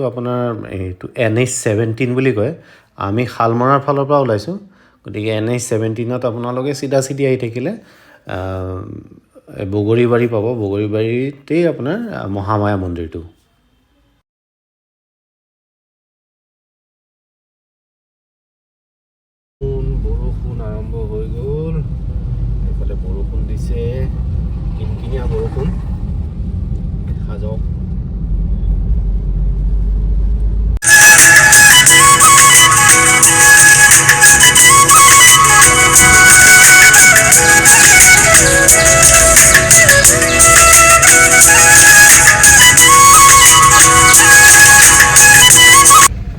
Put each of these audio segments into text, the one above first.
আপোনাৰ এইটো NH 17 বুলি কয়। আমি শালমৰাৰ ফালৰ পৰা ওলাইছোঁ, গতিকে NH 17ত আপোনালোকে চিধা চিধি আহি থাকিলে বগৰীবাৰী পাব। বগৰীবাৰীতেই আপোনাৰ মহামায়া মন্দিৰটো। বৰষুণ আৰম্ভ হৈ গ'ল। এইফালে বৰষুণ দিছে, কিনকিনীয়া বৰষুণ। দেখা যাওক।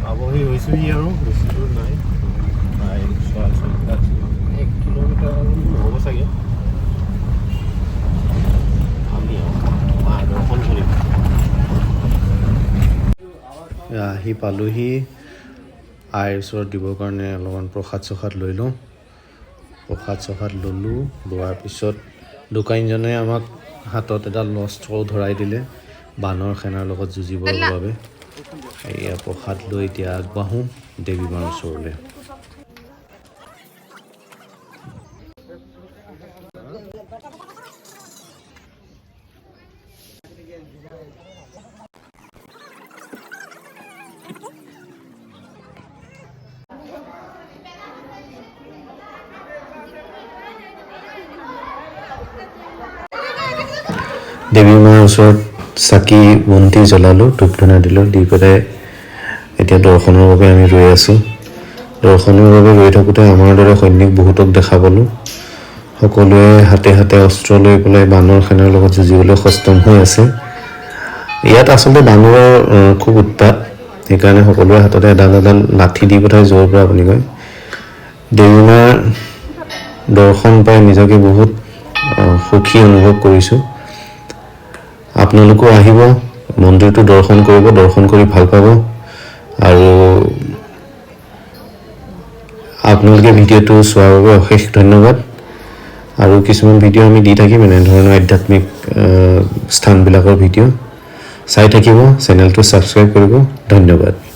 পাবহি হৈছোহি আৰু বেছি দূৰ নাই, প্ৰায় 1.25 কিলোমিটাৰ নহ'ব চাগে। আমি মাৰ দৰ্শন কৰিম। আহি পালোহি। আইৰ ওচৰত দিবৰ কাৰণে অলপমান প্ৰসাদ চসাদ লৈ লওঁ। প্ৰসাদ চসাদ ল'লোঁ। লোৱাৰ পিছত দোকানীজনে আমাক হাতত এডাল অস্ত্ৰও ধৰাই দিলে বানৰ সেনাৰ লগত যুঁজিবৰ বাবে। এয়া প্ৰসাদ লৈ এতিয়া আগবাঢ়োঁ দেৱী মাৰ ওচৰলৈ। দেৱী মাৰ ওচৰত চাকি বন্তি জ্বলালোঁ, ধূপ ধূনা দিলোঁ। দি পেলাই এতিয়া দৰ্শনৰ বাবে আমি ৰৈ আছোঁ। দৰ্শনৰ বাবে ৰৈ থাকোঁতে আমাৰ দৰে সৈনিক বহুতক দেখা পালোঁ। সকলোৱে হাতে হাতে অস্ত্ৰ লৈ পেলাই বানৰ সেনাৰ লগত যুঁজিবলৈ সষ্টম হৈ আছে। ইয়াত আচলতে বানৰৰ খুব উৎপাত, সেইকাৰণে সকলোৰে হাততে এডাল এডাল লাঠি দি পঠাই য'ৰ পৰা আপুনি কয়। দেৱী মাৰ দৰ্শন পাই নিজকে বহুত সুখী অনুভৱ কৰিছোঁ। আপোনালোকো আহিব, মন্দিৰটো দৰ্শন কৰিব, দৰ্শন কৰি ভাল পাব। আৰু আপোনালোকে ভিডিঅ'টো চোৱাৰ বাবে অশেষ ধন্যবাদ। আৰু কিছুমান ভিডিঅ' আমি দি থাকিম, এনেধৰণৰ আধ্যাত্মিক স্থানবিলাকৰ ভিডিঅ' চাই থাকিব, চেনেলটো ছাবস্ক্ৰাইব কৰিব। ধন্যবাদ।